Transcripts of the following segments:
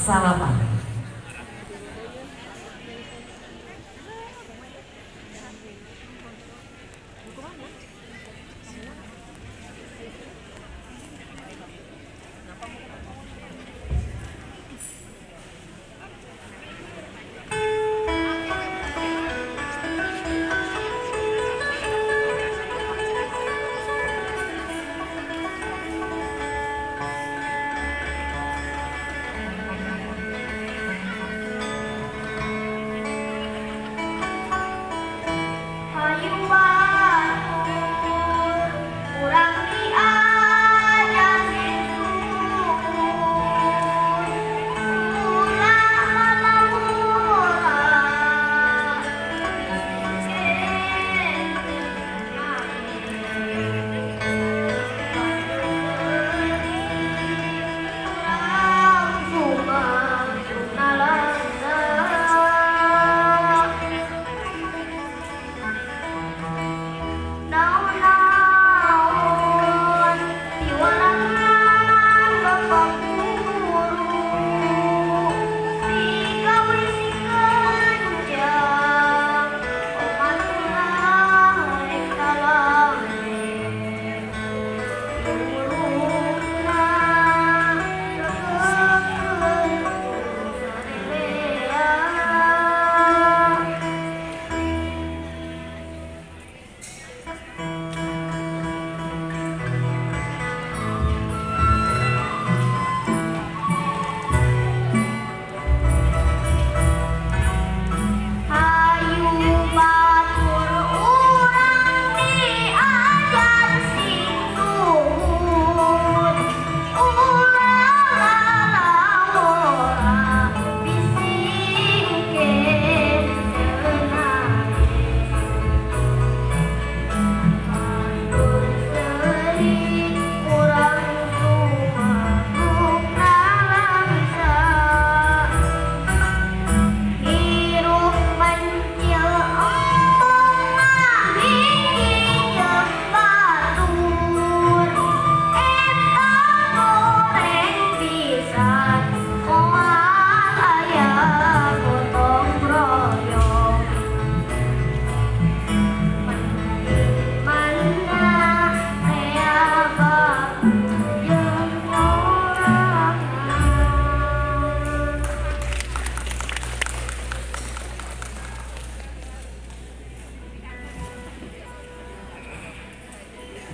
9.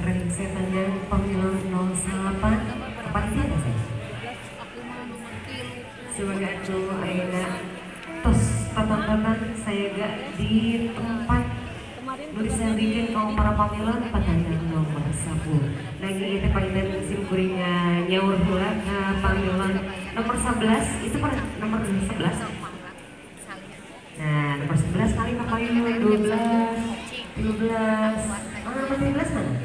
Rengsetannya pemilu 08 kapan sih ada saya? Sebagai itu ayeuna tos tatantanan saya gak di tempat nulisan bikin kaum para pamilon patandang nomor 10. Lagi itu panginten sim kuring nyaur heula ka pamilon nomor 11 itu per nomor 11. Nah, nomor 11 kali ka pamilon 12, 13. Oh, nomor 13 mana?